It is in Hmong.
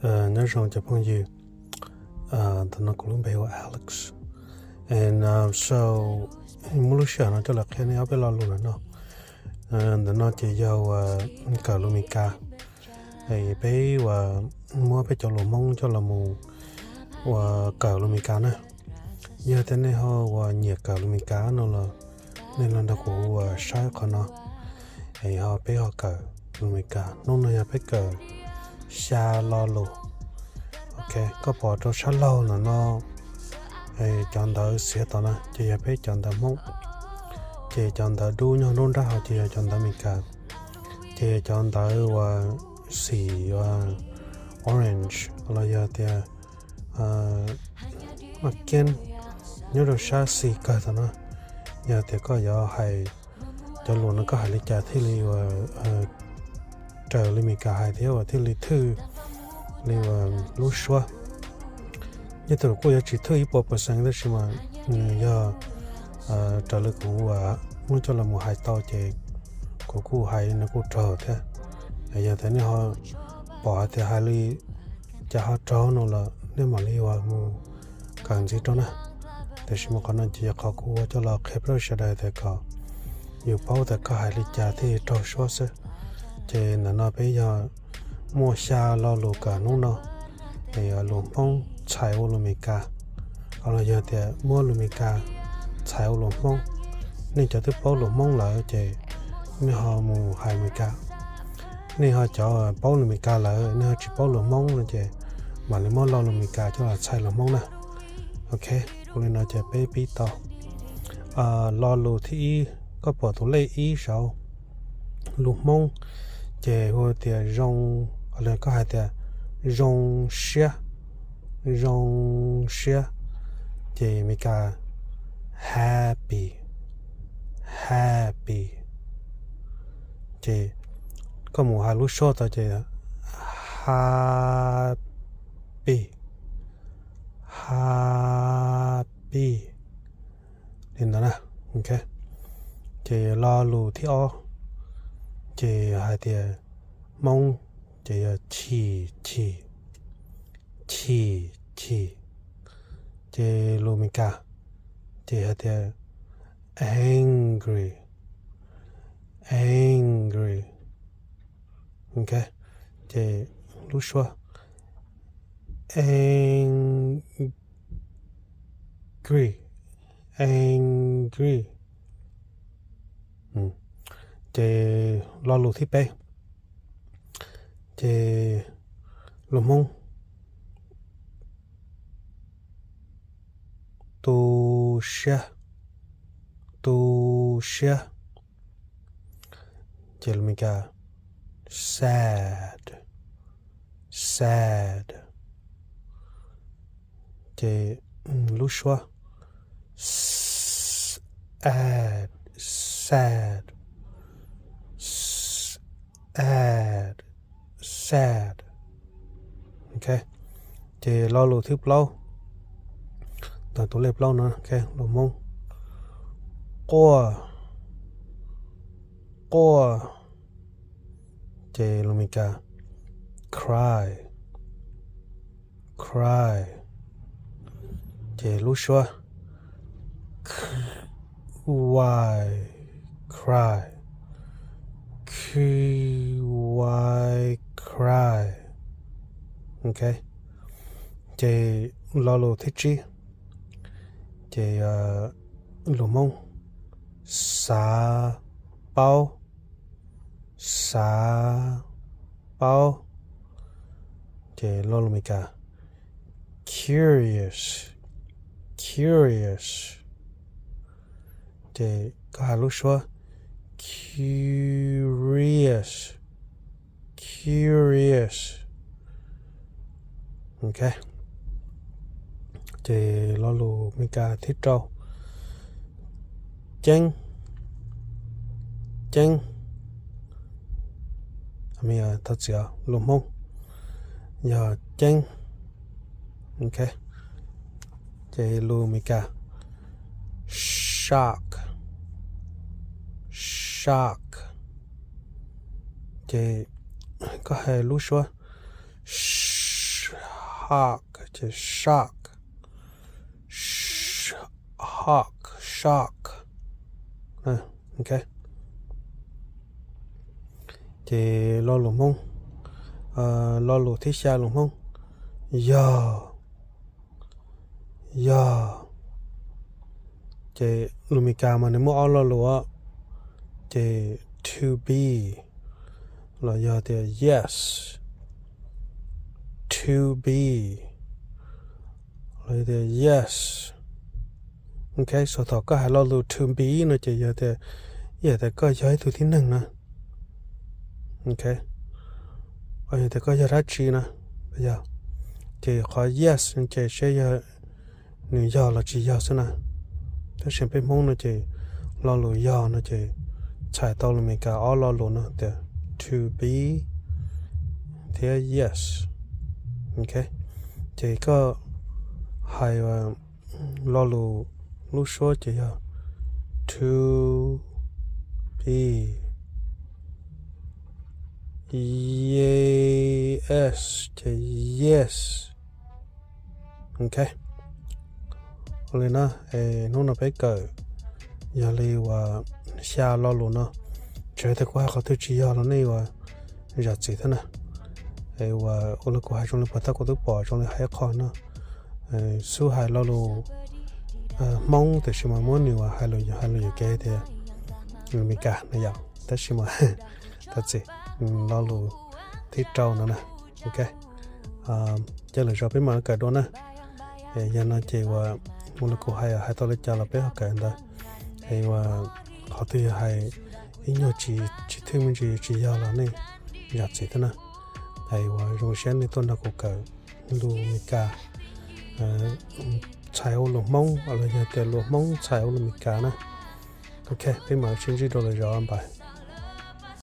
Nyob zoo cov phooj ywg, ntawm no kuv lub npe hu ua Alex. And so, muab lub sij hawm no coj los qhia nej ob peb lo lus no no. Ntawm no ces yog uas kawm lus Meskas. Peb uas muab peb cov lus Hmoob coj los mus uas kawm lus Meskas na. Yog tias nej ho uas nyiam kawm lus Meskas no los nej los nrog kuv uas saib qhov no, es ho peb ho kawm lus Meskas. Hnub no yog peb kawm xya lo lus. Ok, koj pom rau sab laug no no, cov ntawv xiav tom no ces yog peb cov ntawv Hmoob, ces cov ntawv dub nyob nruab nrab hauv ces yog cov ntawv Meskas. Ces cov ntawv uas xim uas orange los yog tias ma kiab nyob rau sab xis kawg tom no, yog tias koj yuav hais cov lus no koj hais li cas thiaj li uas raws li Meskas hais thiab uas thiaj li thwj li uas lub suab. Nyob twg los kuj yuav tsis thwj ib puas percent tab sis mas nws yog raws li kuv uas muab coj los mus hais tau ces kuv kuj hais nws kuj raug thiab. Yog tias nej ho pom hais tias hais li cas ho raug no los nej mam li uas mus kawm ntxiv rau na. Tiam sis mas qhov no ces yog qhov kuv ua coj los qhia peb sawv daws tias kom yus paub tias koj hais li cas thiaj raug suab xwb. Ces ntawm no peb yog muaj xya lo lus kawm hnub no, es lus Hmoob txhais ua lus Meskas, los yog tias muab lus Meskas txhais ua lus Hmoob. Nej cov twb paub lus Hmoob lawm ces nej ho mus hais Meskas. Nej ho cov paub lus Meskas lawm nej ho tsis paub lus Hmoob no ces mam li muab lo lus Meskas coj los txhais lus Hmoob na. Ok, ua li no ces peb pib tau. Lo lus thib ib, koj pom tus lej ib saud, lus Hmoob ces hu tias zoo, koj hais tias zoo siab, zoo siab. Ces Meskas happy, happy. Ces koj mus hais lub suab tau ces happy, happy, li ntawd na. Ok, ces lo lus thib ob ces hais tias Hmoob ces yog chim, chim, chim, chim. Ces lus Meskas ces hais tias angry, angry. Ok, ces lub suab angry, angry. Ces lo lus thib peb ces lus Hmoob tu siab, tu siab. Ces lus Meskas sad, sad. Ces lub suab sad, sad, sad, sad. Ok, ces lo lus thib plaub, tus lej plaub no, lus Hmoob quaj, quaj. Ces lus Meskas cry, cry. Ces lub suab ky, cry, ky, cry. Ok, ces lo lus thib tsib ces lus Hmoob xav paub, xav paub. Ces lo lus Meskas curious, curious. Ces koj hais lub suab curious, curious. Ok, ces lo lus Meskas thib rau ceeb, ceeb. Thov txim, lus Hmoob yog ceeb. Ok, ces lus Meskas shock, shock. Ces koj hais lub suab Hawk ces shark. Sh- hawk, shark. Ok. Ces lo lus Hmoob, lo lus thib xya lus Hmoob, yog, yog. Ces lus Meskas mas nws muaj ob lo lus, ces to be los yog tias yes, to be los yog tias yes. Ok, so thaum koj hais lo lus to be no ces yog tias, yog tias koj yog ib tug tib neeg na. Ok, yog tias koj yog dab tsi na, yog. Ces qhov yes ces seb yog nws yog los tsis yog xwb na. Tab sis peb Hmoob no ces lo lus yog no ces txhais tau lus Meskas ob lo lus no tias to be thiab yes. Ok, ces koj hais lo lus lub suab ces yog to be, yes ces yes. Ok, ua li na, hnub no peb kawm yog li uas xya lo lus no. Tseem tias kuv hais qhov twg tsis yog los nej uas zam txim thiab na. Es uas ua li kuv hais zoo li puas tab kuv twb pom zoo li hais ib qho no, xub hais lo lus Hmoob tiam sis mas muab nws uas hais lus, hais lus yuam kev tias lus Meskas na yom, tab sis mas thov txim, lo lus thib rau no na. Ok, cia lwm zaus peb mam li kawm dua na. Yog no ces uas ua li kuv hais, hais tau li cas los peb ho kawm ntawd. Es uas qhov twg yog hais ib nyuag tsis, tsis thwj me ntsis tsis yog los nej zam txim thiab na. Es uas zoo siab nej tuaj nrog kuv kawm lus Meskas txhais hauv lus Hmoob los yog tias lus Hmoob txhais hauv lus Meskas na. Ok, peb mam sib ntsib dua lwm zaus, bye.